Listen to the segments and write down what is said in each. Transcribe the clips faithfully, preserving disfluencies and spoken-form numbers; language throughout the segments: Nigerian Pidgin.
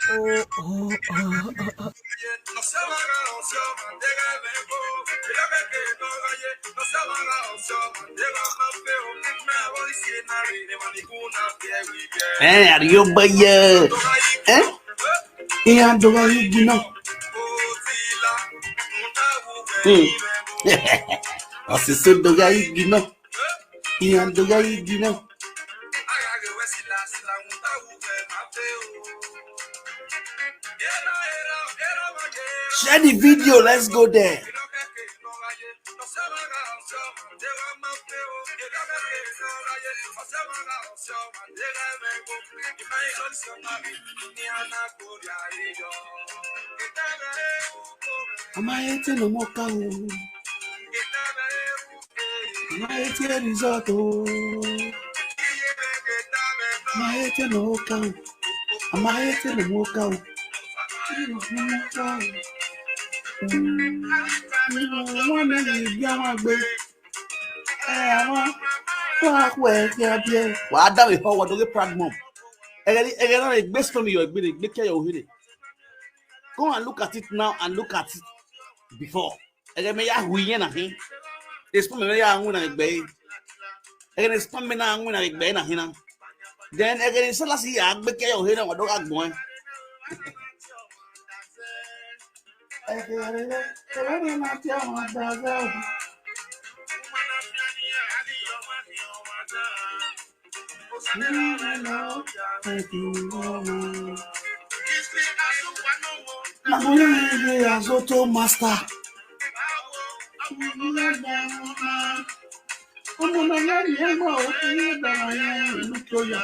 Oh, oh, oh, oh, oh. Eh, Ariobaye. Eh? Iya doga igi náà. Hmm. Ọ̀sìsẹ́ doga igi náà. Iya doga igi náà. Share the video, let's go there. Amaete no moka o. Amaete resort o. Amaete no moka o. Amaete no moka o. Nwanne gị bịa nwa gbe. Eh, ama. Wa kwe bịa bịa. Wa ada mi ho wa doge proud mom. Egere egere na egbe sperm yo egbe egbe ke yo hire. Go and look at it now and look at it before. Egere me ya hu ihe na hi. Sperm me ya anwụ na egbe. Egere sperm me na anwụ na egbe na hi na. Then egere sala si ya egbe ke yo hire wa doga gbon. Azoto master. Ọmọ náà ní ẹgbẹ́ òkú ní ìgbà yẹn ìlú tó yà.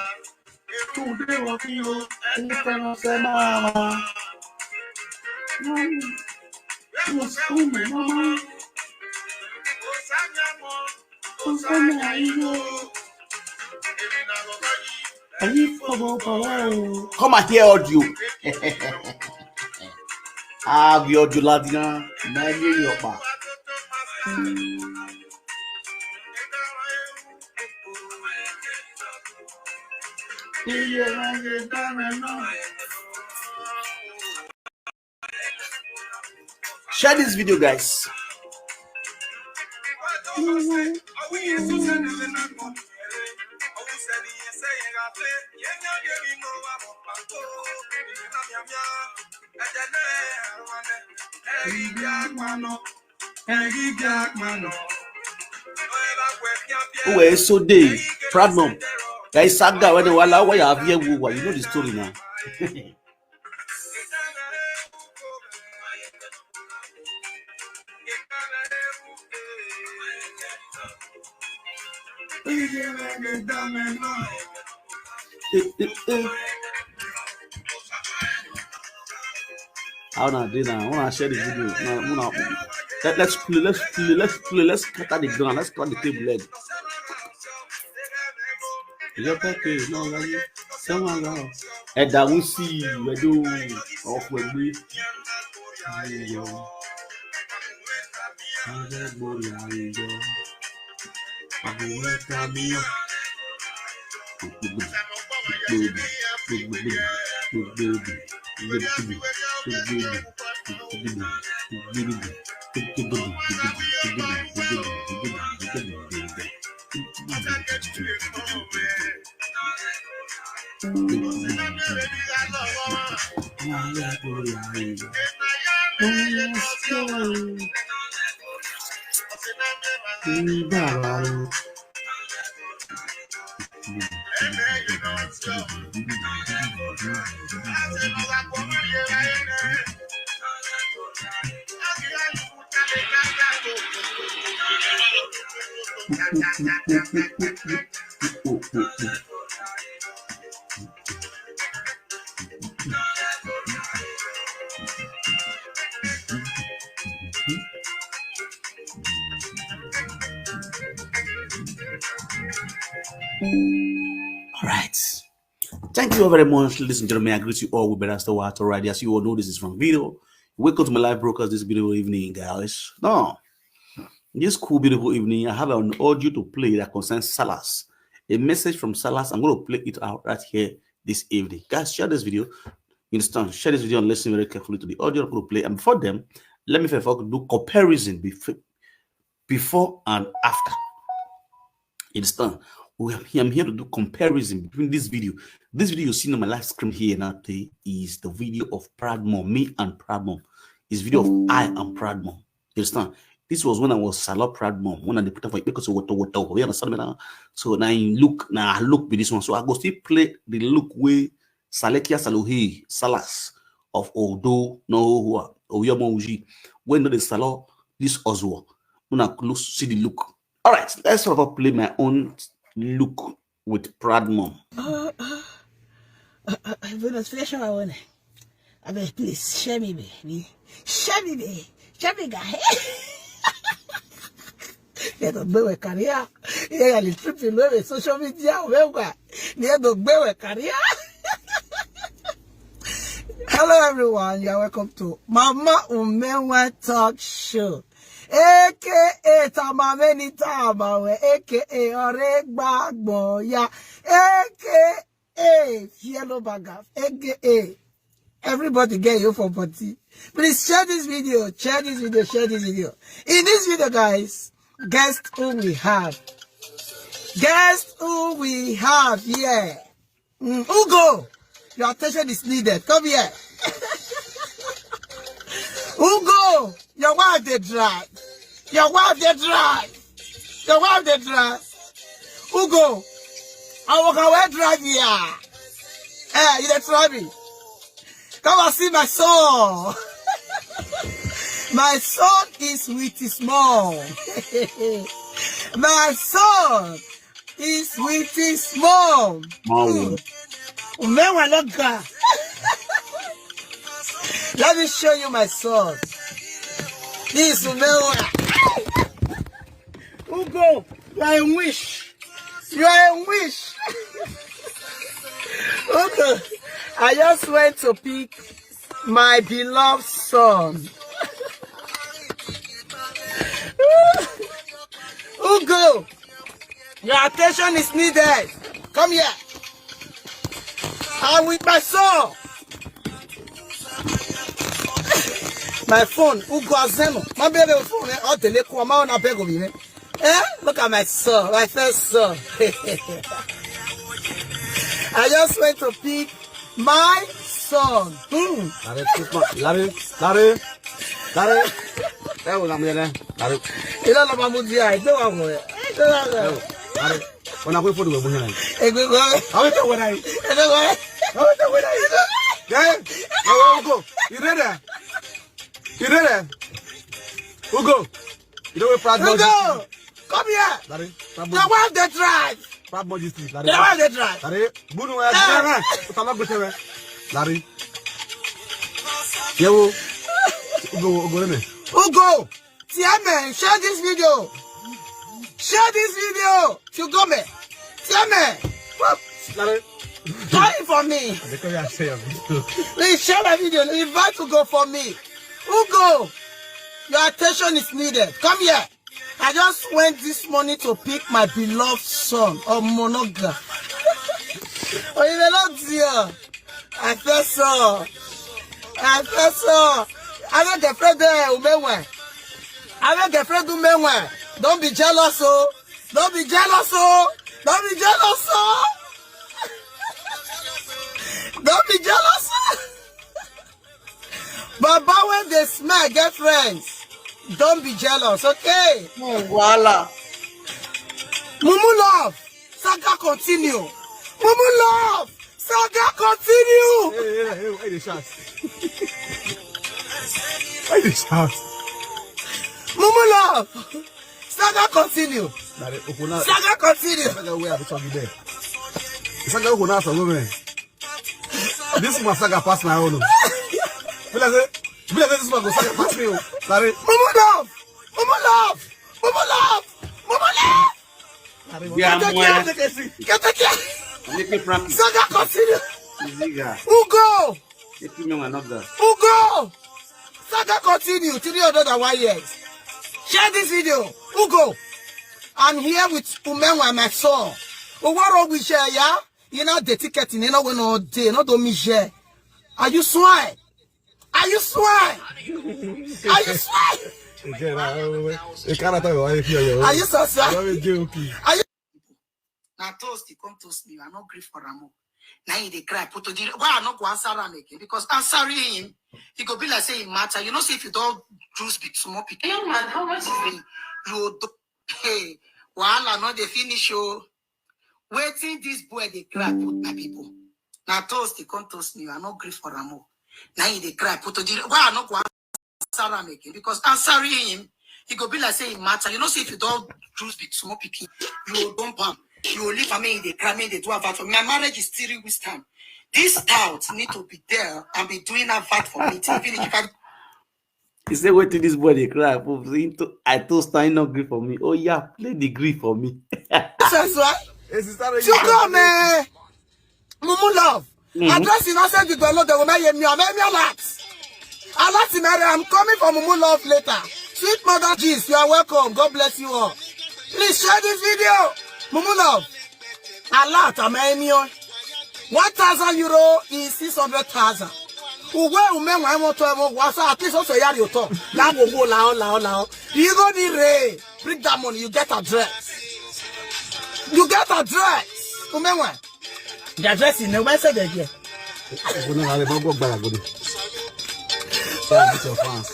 Today wa fi o, ẹni fẹ́ràn fẹ́ máa wá. Wọ́n sún mi mọ́. Ó sẹ́ni àyíwó. Ẹ̀yin fọwọ́ fọwọ́ o. Come and hear audio. Ah, the audio ladiyan. Na ye yopa. Share this video, guys. Who were so day? Proud mom. Guys, saga when the wala why have you, you know the story now. How na dey now? Una share the video. Now, una, let, let's play, let's play, let's play, let's scatter the ground, let's scatter the table leg. Your birthday is not like someone else. Ẹ̀dà ń sí ìwẹ̀dọ̀ ọ̀pọ̀ ẹgbẹ́. Ayọ̀. Ayọ̀ gbọ́dọ̀ ayọ̀. Àbúrò ẹ̀ka mi yàn. Thank you all very much, ladies and gentlemen. I greet you all with better start already. As you all know, this is from video. Welcome to my live broadcast this beautiful evening, guys. Now, this cool, beautiful evening, I have an audio to play that concerns Salas. A message from Salas. I'm going to play it out right here this evening. Guys, share this video. You understand? Share this video and listen very carefully to the audio I'm going to play. And before them, let me first of all do comparison before, before and after. You understand? We are here, I'm here to do comparison between this video. This video you see on my live screen here now today is the video of Proud Mom, me and Proud Mom. It's video of I and Proud Mom. You understand? This was when I was Salo Proud Mom, when I put up for because of water, water. You understand me now? So now you look, now I look with this one. So I go still play the look way Salekia Salohi, Salas of Odo, no, Oyomo Uji. When the Salo, this Oswald. When I look, see the look. All right, let's sort of play my own look with Proud Mom. Oh, oh, oh, oh, oh, bonus flash our one. I mean, please share me, baby. Share me, baby. Share me, guy. They don't know a career. Yeah, the tripping away social media. Well, guy. They don't know a career. Hello, everyone. You're welcome to Mama Umewa Talk Show, A K A Tamameni Tamawe, A K A Oregba Gboya, A K A Yellow Bagaf, A K A everybody get you for body. Please share this video, share this video, share this video. In this video, guys, guess who we have? Guess who we have here? Mm, Ugo, your attention is needed. Come here. Ugo, your wife dey drive. Your wife dey drive. Your wife dey drive. Ugo, I walk away drive here. Eh, you dey try me. Come and see my son. My son is with his mom. My son is with his mom. Mom. Umewa loga. Let me show you my son. This is Umewa. Ugo, you are a wish. You are a wish. Ugo, I just went to pick my beloved son. Ugo, your attention is needed. Come here. I'm with my son. My phone, Ugo Azemo. My baby phone, eh? All the liquor, my own, I beg of you, eh? Eh? Look at my son, my first son. I just went to pick my son. Hmm. Larry, this man, Larry, Larry, Larry. That was I'm here. Larry, You don't know my mood, yeah. I know I'm here. I know I'm here. Larry. When I wait for the webu here. Hey, good boy. I wait for when I. Hey, good boy. I wait for when I. Yeah. Now Ugo, you ready? You ready? Ugo, you know we Proud Mom. Ugo, come here. Larry, Proud Your Mom. Wife dey drive. Proud Mom this thing. Larry. Your wife dey drive. Larry, bunu wa drive. Utama go tewe. Larry. Yewo. Ugo, Ugo ne. Ugo, T M A, share this video. Share this video. If you go me. T M A. Larry. Share it for me. They come here share your video. Please share my video. Invite Ugo for me. Ugo, your attention is needed. Come here. I just went this morning to pick my beloved son, Omonoga. Oh, you may not see her. I feel so. I feel so. I make a friend there, Umewe. I make a friend, Umewe. Don't be jealous, oh. Don't be jealous, oh. Don't be jealous, oh. Don't be jealous, oh. Baba, when they smell, get friends. Don't be jealous, okay? Voila. Mumu love, saga continue. Mumu love, saga continue. Hey, hey, hey, hey, the shots. Why the shots? Mumu love, saga continue. Larry, Ukuna. Saga continue. Saga where I be talking there. Saga Ukuna for women. This one saga pass my own. Be like say, be like say this one go saga pass me. Oh. Larry. Mumu love, Mumu love, Mumu love, Mumu love. Larry. Yeah, Get mwah. the key, get the key. Make me practice. Saga continue. Ziga. Ugo. Make me my number. Ugo. Saga continue. Three hundred and one years. Share this video. Ugo. I'm here with Umenwa, my son. Oworo we share, yeah? You know the ticket in, you know, we no day, no do me share. Are you swear? Are you swear? Are you swear? Ìjẹ́ ra ẹ kára tó ìwà ẹ fi ọyọ. Are you so swear? Lọ́wọ́ jẹ́ òkè. Na toast he come toast me. I no gree for am. Now he dey cry. Put to the why I no go answer am again, because answering him, he go be like say he matter. You know, say if you don't juice big small pikin, Young man, how much is it? You do, hey, wahala no dey finish o. Wetin this boy dey cry put, my people? Na toast he come toast me. I no gree for am. Now he dey cry put to the why I no go answer am again, because answering him, he go be like say he matter. You know, say if you don't juice big small pikin, you go dump am. You go leave am, make he dey cry, make he dey do advert for me. My marriage is three weeks time. This stout need to be there and be doing advert for me till finish. If I He say wetin this boy dey cry. Poop. He to- I toast am, he no gree for me. Oh yeah, play the gree for me. That's why Èsì sáré you come, eh? Mumu love. Address in answer the download the woman yemi or maybe a lot. A lot in area. I'm coming for Mumu love later. Sweet mother Jesus, you are welcome. God bless you all. Please share this video. Mumu love. A lot am emi o. One thousand euro is six hundred thousand. Uwe ume wa mo to mo wa so at least also yari oto. La wo wo la o la o la o. You go the ray. Bring that money. You get address. You get address. Ume wa. The address in the message there. Ògùn náà lè fọwọ́ gbàrà gbòdì. So I greet your fans.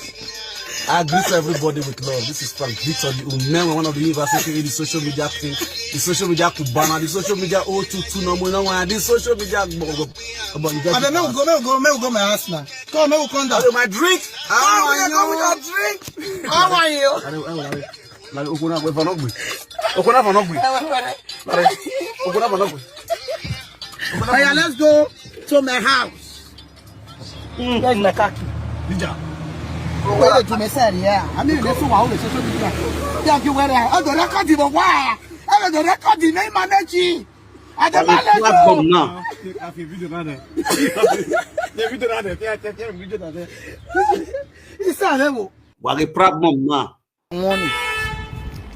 I greet everybody with love. This is Frank Victor, the Umewe, one of the university in the social media thing, the social media Cubana, the social media oh two two no more, no more, the social media. But you I don't know. Go, go, go, go, go, my house now. Come, make we come down. Oh, my drink. Come, we come with our drink. How are you? Are you, are you, are you? Like, open up with an ugly. Open up an ugly. Open up an ugly. Oh yeah, let's go to my house. Where's my car key? Dija. Where the Jumesari? Yeah, I mean, this one, all the social media. Yeah, you were there. Oh, the record, the why? Oh, the record, the name manage. I don't Why manage. platform now? I feel video now. The video now. Yeah, yeah, yeah, video now. It's a level. Why the platform now? Money.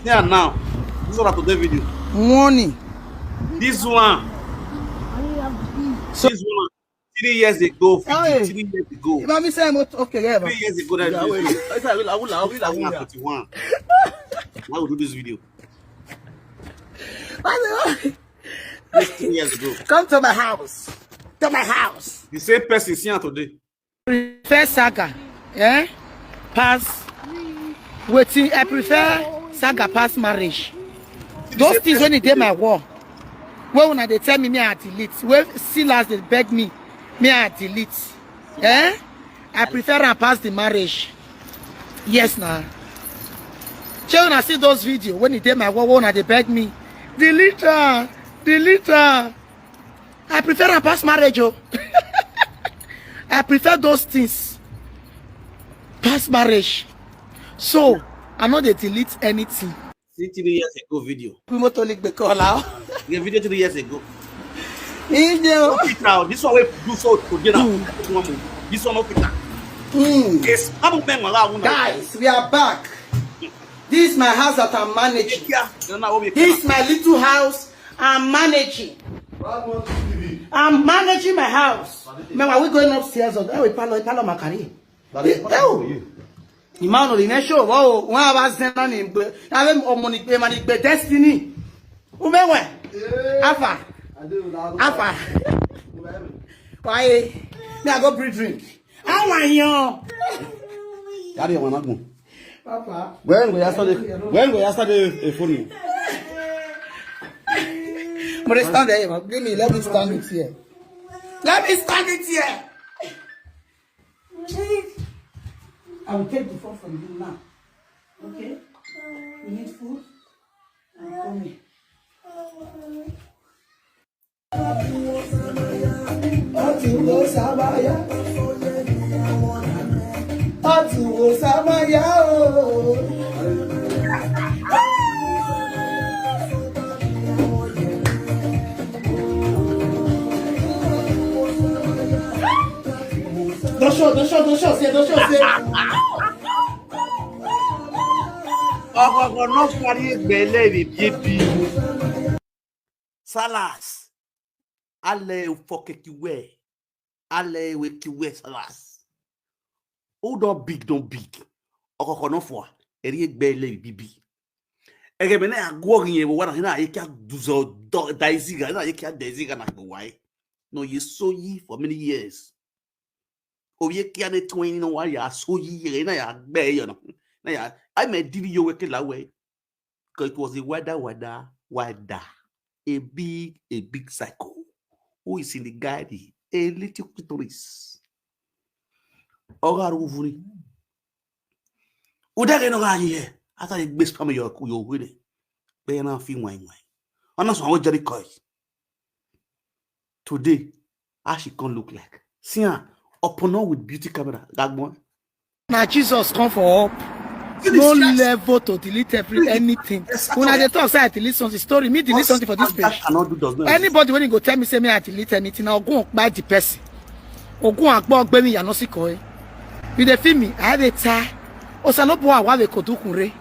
Yeah, now. This one today video. Money. This one. This one. Three years ago. Hey. Three years ago. If I miss, I'm okay. Yeah, Three years ago. That Yeah, video. wait. It's a will, I will, I will, I will. Twenty-one. Why we do this video? By the way, This three years ago. Come to my house. To my house. The same person see am today. Prefer saga, eh? Pass wetin I prefer saga pass marriage. Those things when e dey my wall, wey una dey tell me, me I delete. Wey Silas dey beg me, me I delete. Eh? I prefer am pass the marriage. Yes na. Shey una see those video when e dey my wall, wey una dey beg me, delete am, delete am. I prefer am pass marriage o. I prefer those things pass marriage. So I no dey delete anything. See three years ago video. Moto leak the call out. The video three years ago. Angel. Peter, this one wey do so today now. This one, this one no Peter. Hmm. Yes, I'm a man. Wala wuna. Guys, we are back. This is my house that I'm managing. Yeah, you know what we This is my little house I'm managing. I'm managing my house. Man, are we going upstairs or oh, we palo, palo makari? Oh, the man on the next show. Oh, one of us then on him. But I have a money, money, but destiny. Umewe. Afa. Afa. Why? Me I go bring drink. How are you? Daddy, I wanna go. Papa. When we yesterday, when we yesterday a phone. But stand there, man. Give me, let me stand it here. Let me stand it here. I will take the phone from you now. Okay? You need food? I'm coming. Don't show, don't show, say, don't show, say. Ọkọkọ no carry egbele be baby. Salas. Ale foke kiwe. Ale we kiwe salas. Who don big don big. Ọkọkọ no for. Eri egbele be baby. Ege me na agwo yin ewo wa na ye kia duzo do daiziga na ye kia daiziga na gbo wai. No ye so yi for many years. Oye kia ne twenty no wa ya so yi ye na ya gbe yo no. Na ya I me divi yo we ke la we. 'Cause it was a wada wada wada. A big a big cycle. Who is in the garden? A little clitoris. Oga ruvuni. Udage no ga ye. After the best family yo yo we de. Be na fi wine wine. Ona so awon jeri koi. Today, how she come look like? See her, upon all with beauty camera. That one. Now Jesus come for up. No level to delete every anything. When I dey talk, say I delete something. Story, me delete something for this page. Anybody when you go tell me say me I delete anything, I'll go buy the person. Ogun agbo gbe mi ya no si ko e. You dey feel me? I dey tie. Osalopo awa we kodukun re.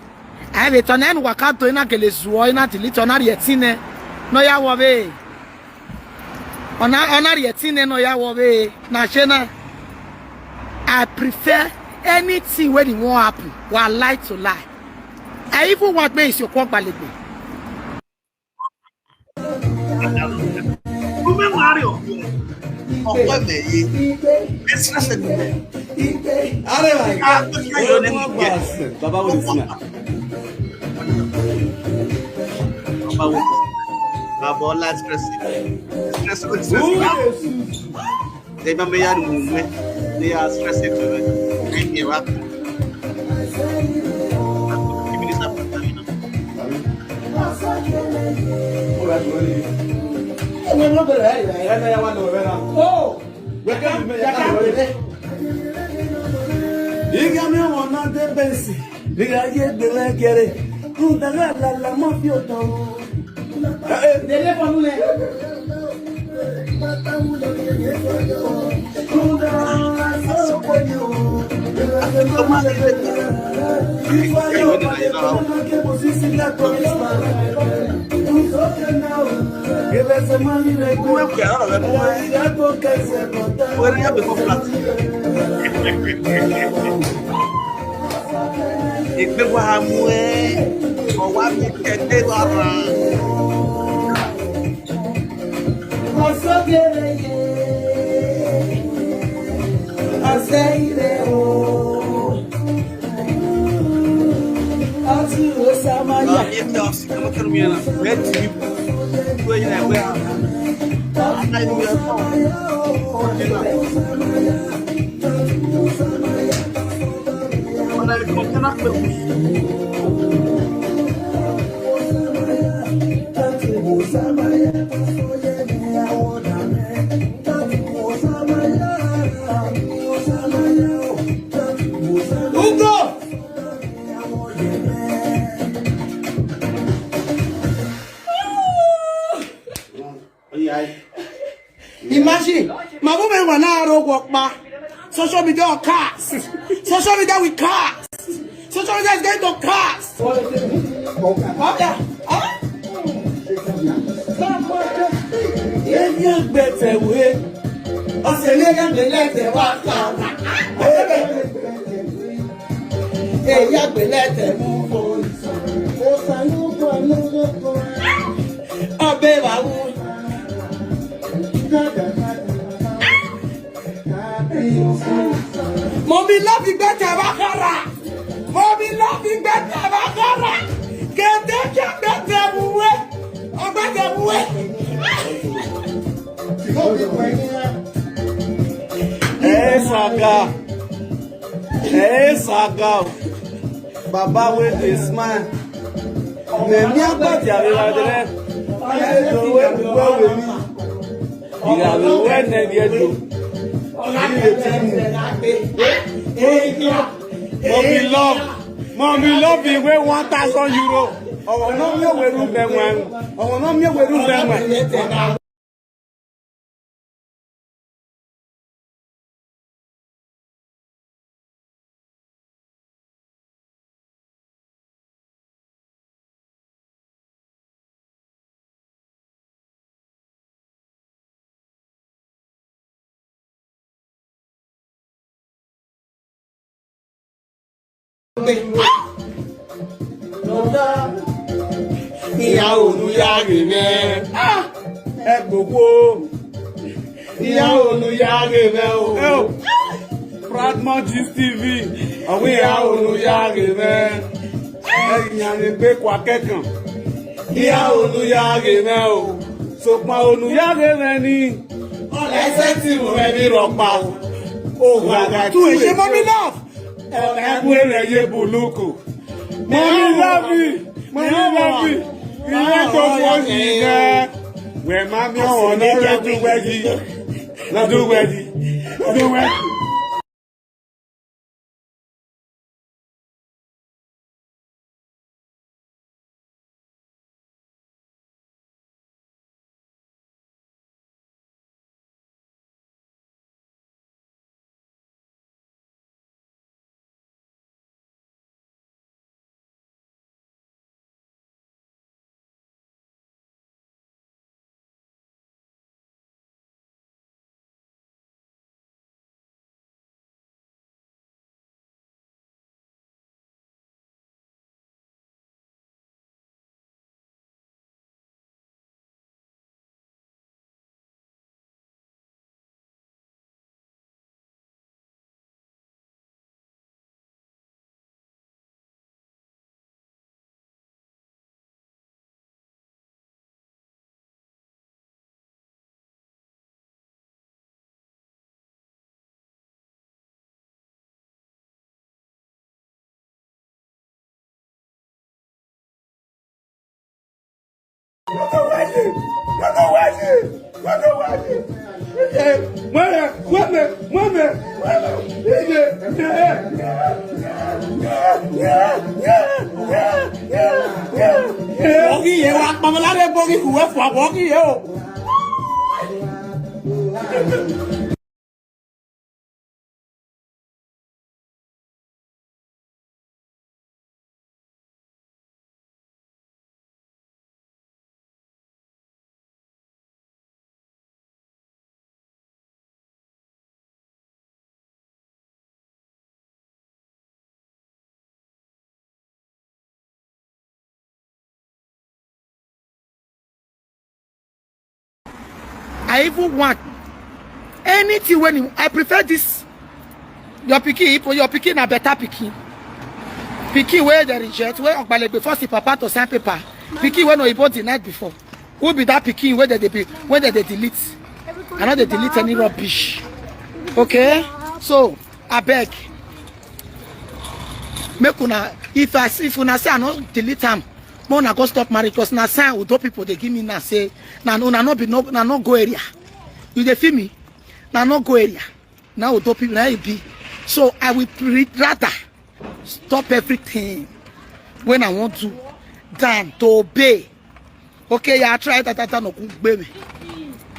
I dey turn and waka to ina gele zuo ina delete ona rietine. No ya wo be. Ona ona rietine no ya wo be. Na shena. I prefer anything when it won't happen. Wa lie to lie. I even want me is your kwon gbalegbe. Ume mari o. Ọkọ me ye. Extra se ni. Are wa. Ah, to ya yo ni mo. Baba wo sina. Baba wo. Baba la stress. Stress ko stress. They don't be able to move. They are stressing to it. They give up. Give me this up. Oh, we can't, we can't do that. Igami ọmọ náà dé bẹ́ǹsì, nígbà ayé gbélé kẹrẹ, kúndàrá làlà má fi òtàn. Délé fọnú lẹ. Ìgbé wa mú ẹ, ọ̀wá mi kẹ̀dé wa ràn. Ọ̀sọ́gẹ̀rẹ̀ yẹ, ọ̀sẹ̀ ilẹ̀ o, ọtún Rosamaya. Imagine, my woman were now rogue walk back. Social media will cast. Social media will cast. Social media is going to cast. Okay. Huh? Ebi agbete we. Ọsẹ ni ebi agbete wa ka. Ebi agbete mu. Ọbẹ̀ wa wú. Mommy love you better, Bakara. Mommy love you better, Bakara. Kete kete muwe. Ọgbẹ́ tẹ muwe. Ẹ ṣàgà. Ẹ ṣàgà o. Baba wey dey smile. Mẹ̀mí àgbàdì àríwá dẹ́rẹ́. Ayé tó wé dùgbọ́ wèmí. Ìyàwó wẹ́ nẹ́ẹ̀dì ẹ̀dùn. Mommy love. Mommy love ìwé one thousand euro. Ọ̀wọ̀ náà mi ò wẹ̀rù bẹ̀ wọ̀n. Ọ̀wọ̀ náà mi ò wẹ̀rù bẹ̀ wọ̀n. Ìyá Olúyàrèmẹ. Ẹ gbogbo. Ìyá Olúyàrèmẹ o. Ẹ o. Proudmore Gist T V. Ọ̀wé ìyá Olúyàrèmẹ. Ẹ̀yìn àrègbè kwa kẹ́kàn. Ìyá Olúyàrèmẹ o. Sọpọ̀ Olúyàrèmẹ ni. Ọ̀lẹ́sẹ̀ tí mo rẹ̀ ní rọ̀pá o. Òhun àgàtú èyí mọ́ mi náà. Ọ̀nà ẹ̀kú èrè yé bulúkù. Mọ̀mí lọ́bì, mọ̀mí lọ́bì. Ìwé tó pọ̀ sí i gan. Wẹ̀ máa mi ọ̀wọ̀ lọ́rọ̀ dúwẹ́ yìí. Lọ́dúwẹ́ yìí. Lọ́dúwẹ́ yìí. Ogi ye wa pamela de bogi kuwe fwa bogi ye o. I even want anything when you, I prefer this. Your pikin, if your pikin na better pikin. Pikin wey dey reject, wey Ogbalegbe force the papa to sign paper. Pikin wey no Igbo the night before. Who be that pikin wey dem dey be, wey dem dey delete? I no dey delete any rubbish. Okay? So, abeg. Make una, if I, if una say I no delete am, make una go stop marriage, 'cause na sign Udo people dey give me now say, na, una no be, no, na no go area. You dey feel me? Na no go area. Na Udo people, na e be. So I will pre-, rather stop everything when I want to than to obey. Okay, yeah, try that, that, that, no, good baby.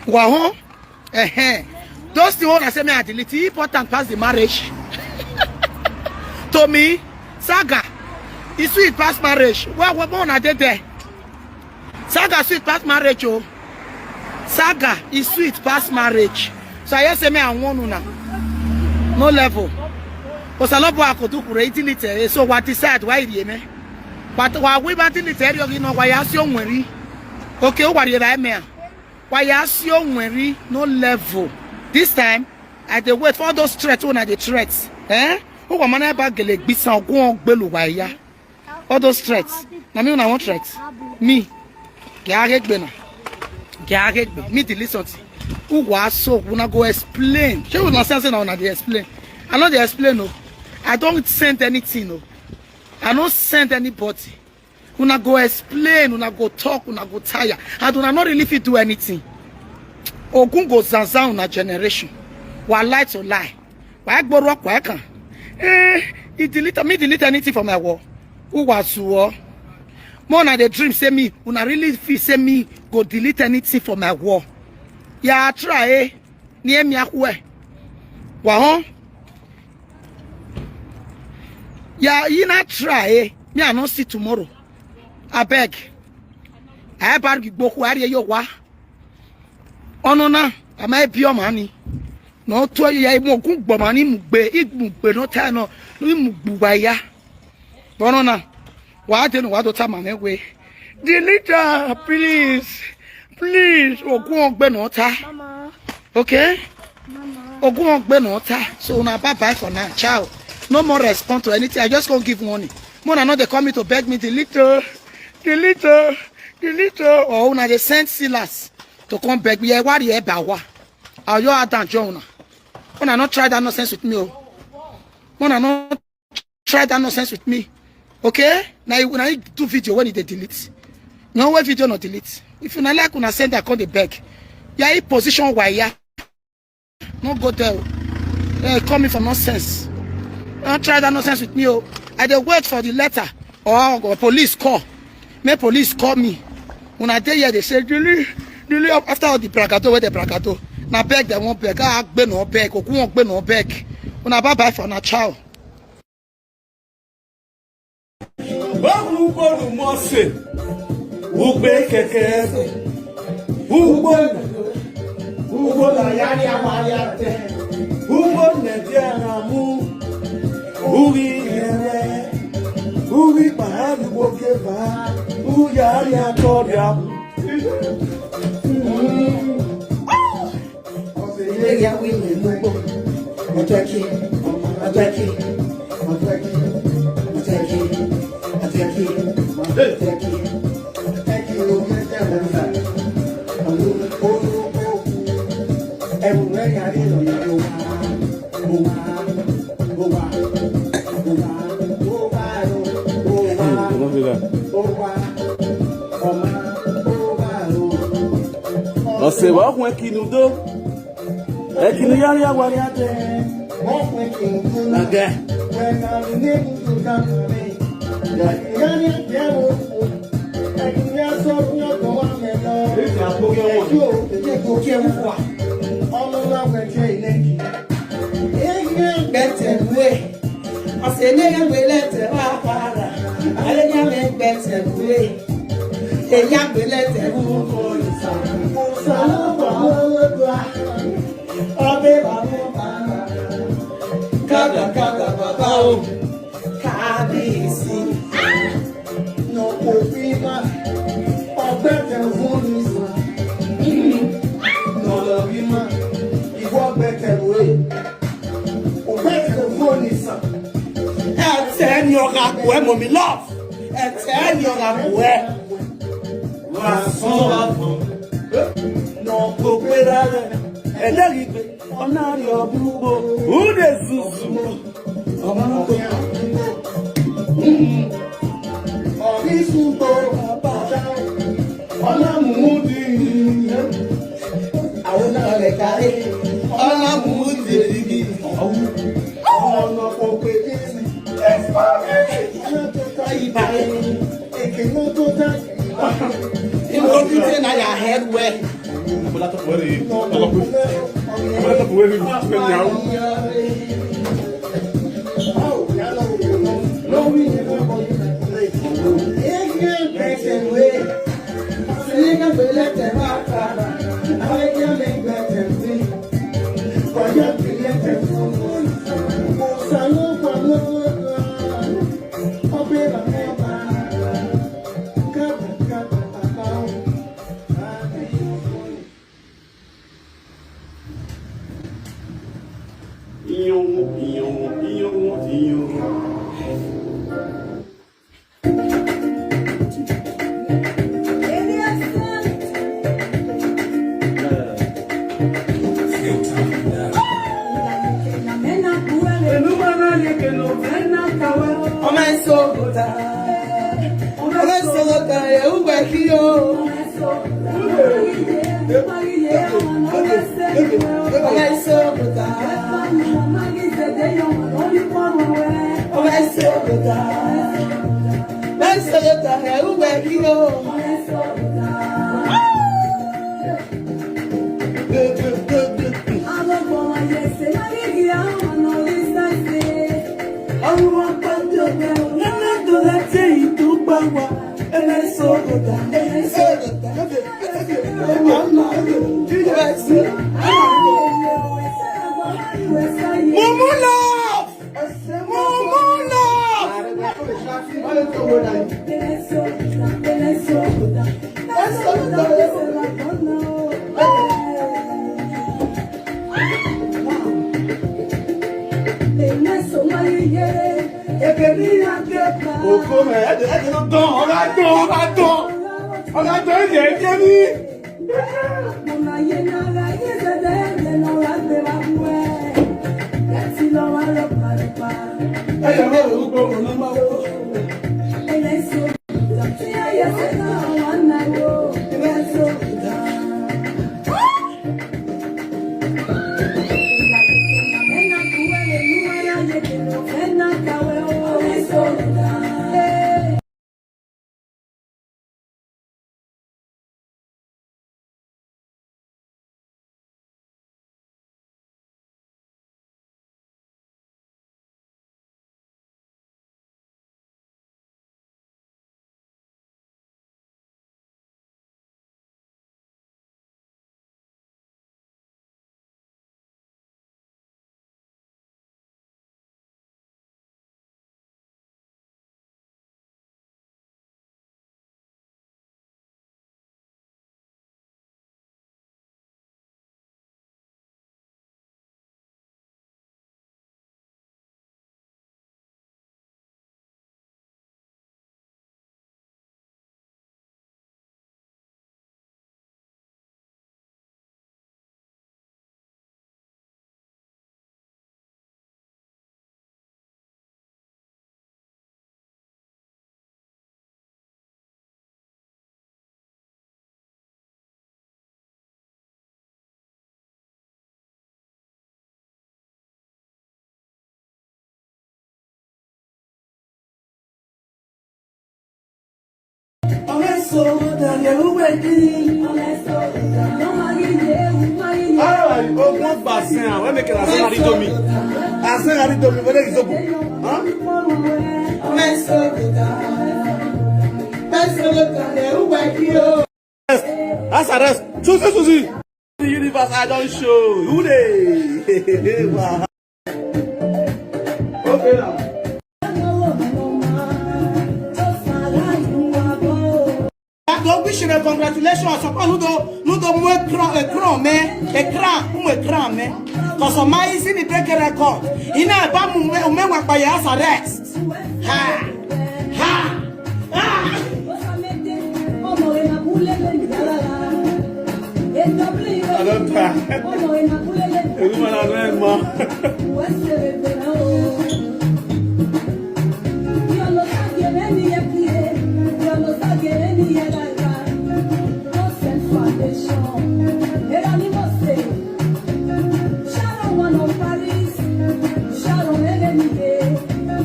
Wahon? Eh, eh. Those things when I say me I delete, e important pass the marriage. To me, saga, e sweet pass marriage. Well, well, more na dey there. Saga sweet pass marriage, oh. Saga is sweet pass marriage. So I just say me I want una. No level. Osalobo akodu kure itilite. So what decide why you me? But why we ba delete eri ogi no why ask you nweri. Okay, o wari ba me. Why ask you nweri? No level. This time I dey wait for those threats when I dey threats. Eh? Who go man ba gele gbisa ogun ogbelu waya. All those threats. Na me una want threats. Me. Gagegbe na. Gagegbe. Me delete something. Who was so una go explain? Shey una say say na una dey explain? I no dey explain o. I don't send anything o. I no send anybody. Una go explain, una go talk, una go tire. And una no really fit do anything. Ogun go zanzan una generation. Wa lie to lie. Wa gboro kwa kan. Eh, he delete me delete anything for my wall. Who was who? More na the dream say me, una really feel say me go delete anything for my wall. Ya try eh. Ni emi akwe. Wa hon. Ya you na try eh. Me I no see tomorrow. Abeg. I bar gbogbo ku ari yo wa. Ono na, ama ebi o mani. No to ya imo gun gbo mani mu gbe, igbu gbe no ta no, no mu gbu wa ya. But no, now. Why didn't, why don't tell my way? Delete her, please. Please. Ogun ogbe no ta. Mama. Okay? Mama. Ogun ogbe no ta. So now bye bye for now. Ciao. No more response to anything. I just can't give money. Mona, no, they call me to beg me, delete her. Delete her. Delete her. Or una they send Silas to come beg me. Yeah, what the hell, Bawa? Are you out and Jonah? Mona, not try that nonsense with me. Oh. Mona, not try that nonsense with me. Okay? Now you, now you do video when they delete. No way video not delete. If you not like, una send that, come they beg. Yeah, he position why, yeah. No go there. Uh, call me for nonsense. Don't try that nonsense with me. Oh. I dey wait for the letter or, or police call. May police call me. When I dey here, they say, Dili, Dili, after all the bragato, where the bragato? Now beg, they won't beg. Ah, beg no beg. Oku won't beg no beg. When I bye bye for now, ciao. Ugbo Mose, ugbo keke ebe, ugbo, ugbo na ya ya ma ya te, ugbo ne di ara mu, uri yere, uri pa ha ni wo ke ba, u ya ya to ya. Ose wa kun ekinu do. Ekinu yari awari ate. Nage. Better way. I say, nigga, we let it rock. I didn't make better way. Eya gbele te mu ko isa. Sa lo pa mo lo dua. Obe ba mo ba. Kada kada baba o. Kábíyèsí. No ko fi ma. Ọgbẹ́ tẹ fún mi sàn. No lọ rí ma. Ìwọ gbẹ́kẹ̀ wé. Ọgbẹ́ tẹ fún mi sàn. Ẹ tẹ́ ni ọ̀gá kò ẹ mọ̀ mi love. Ẹ tẹ́ ni ọ̀gá kò ẹ. Wà á sán wà fún. Nà kó pé rárẹ̀. Ẹlẹ́rìí pé ọ̀nà rí ọdún gbogbo. Who dey zuzu? Ọmọ náà kò yà. Ọ̀rí sùgbọ́ bàbá. Ọ̀nà mú di. Àwọn náà lè kárí. Ọ̀nà mú di. Ọ̀nà kò pé kí ni. Ìbá. Ìkíni tó dá. Ìwọ ti tẹ́ náà yà head well. Ọmọ ẹ̀ sọ ọgọ́ta. Ọmọ ẹ̀ sọ ọgọ́ta. Ẹ̀ ń wẹ̀ kí o. Mumu love! Mumu love! Okome, ẹ jẹ́, ẹ jẹ́ ló tán, ọ̀gá tán, ọ̀gá tán, ọ̀gá tán, ẹ jẹ́, ẹ jẹ́ mi. Ẹ jẹ́ lọ́wọ́ ló pa ló pa. Ẹ jẹ́ lọ́wọ́ ló pa ló pa. Alright, ogun bassin, wey make una say na riddle me. I say na riddle me, whether it's open. Huh? As arrest. Susie, Susie. The universe, I don't show. Who dey? Wow. Okay now. I go wish you a congratulations upon who do, who do more crown, a crown, man, a crown, who a crown, man. Cause of my easy, me break a record. He now, bam, me, me, me, me, house arrest. Ha! Ha! Ha! I don't try. Every man I know, man. Sharon one of Paris, Sharon Eleni,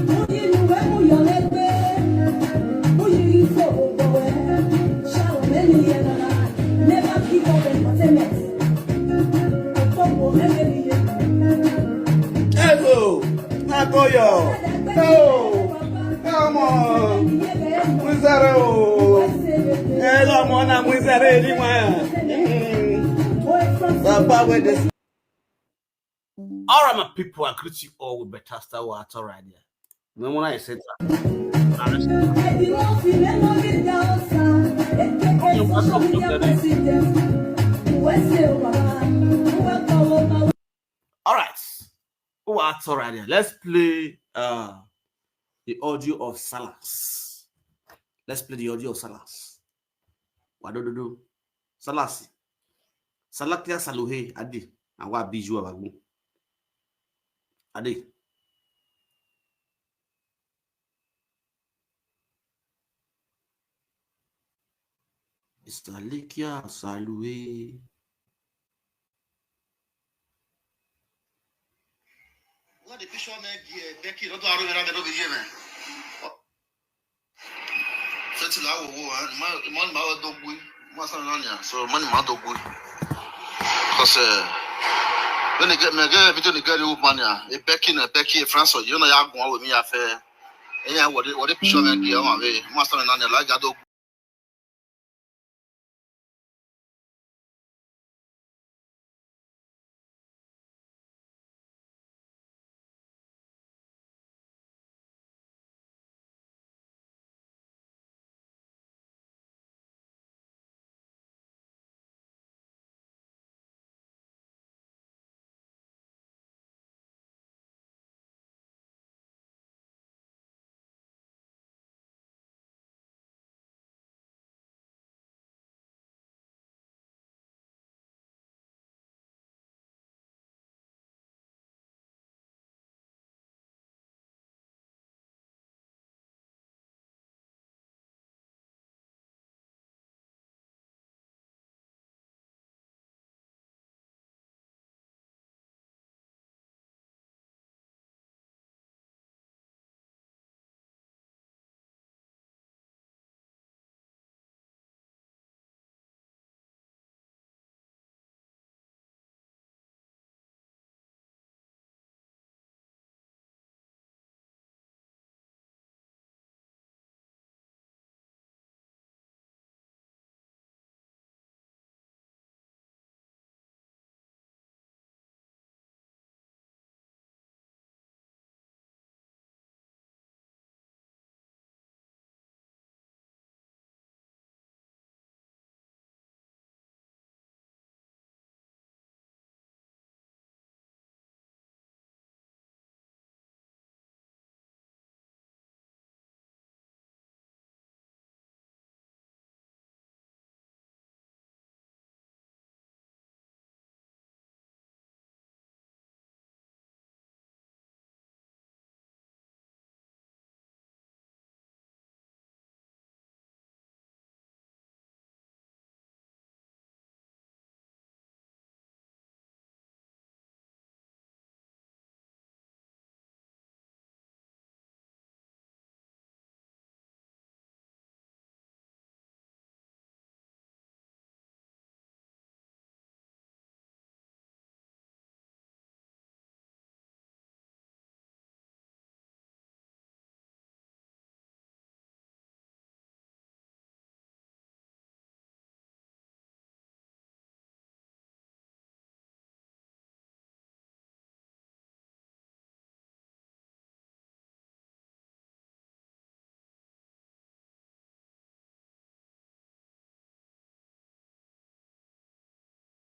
Muyi Nuwe Muyolegbe, Muyi Ifo Oboe, Sharon Eleni, never give up entertainment. Okobo Eleni. Hello, Nagoyo. Hello. Come on. Mwizare o. Hello, mwana mwizare ni mwa. Mm. Papa, where this? All right, my people, I greet you all with better Star Wars. All right, yeah. No one I said that. All right. Who are all right there? Let's play uh the audio of Salas. Let's play the audio of Salas. Wadododo. Salasi. Salakia Saluhe Adi. And what be you about? Adi. Mister Likia Salue. What the picture man, Becky, not to arrow around the video, man. Fetila wo wo, eh, ma, ma, ma, do gui. Ma sa na nya. So, man, ma do gui. Because, uh, when they get me, get video, they get you, man, yeah. A Becky, a Becky, France, you know, ya go with me, I fair. Yeah, what the, what the picture man, yeah, ma, we, ma sa na nya, like, I do